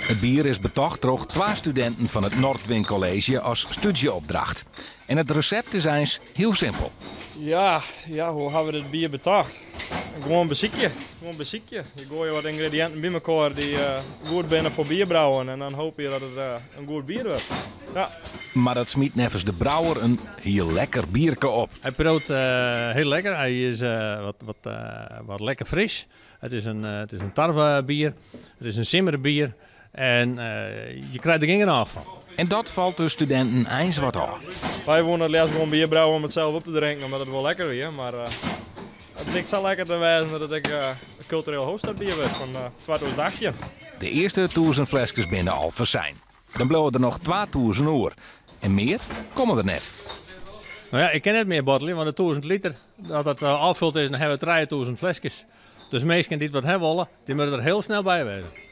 It bier is betocht troch twa studinten fan it Nordwin College as stúdzjeopdracht. En it resept is eins hiel simpel. Ja, hoe hawwe we dit bier betocht? Gewoan besykje. Gewoan besykje. Je goaie wat yngrediïnten by elkoar dy't goed binne foar bierbrouwen en dan hoopje je dat it in goed bier wurdt. Ja. Mar dat smyt neffens de brouwer in hiel lekker bierke op. Hy priuwt hiel lekker. Hy is wat lekker fris. It is in tarwebier. It is in simmerbier. En je krije der gjin genôch fan. En dat falt de studinten eins wat ôf. Wy woene it leafst gewoan bier brouwe om it sels op te drinken, omdat it wol lekker wie. Mar it blykt sa lekker te wêzen dat it ek kultureel hoofdstadbier wurdt fan 2018. De earste 1000 fleskes binne al fersein. Dan bliuwe der noch 2000 oer. En mear komme der net. No ja, ik kin net mear bottelje, want de 1000 liter dat it ôffuld is, dan hawwe we 3000 fleskes. Dus minsken dy't wat hawwe wolle, dy moatte der hiel snel by wêze.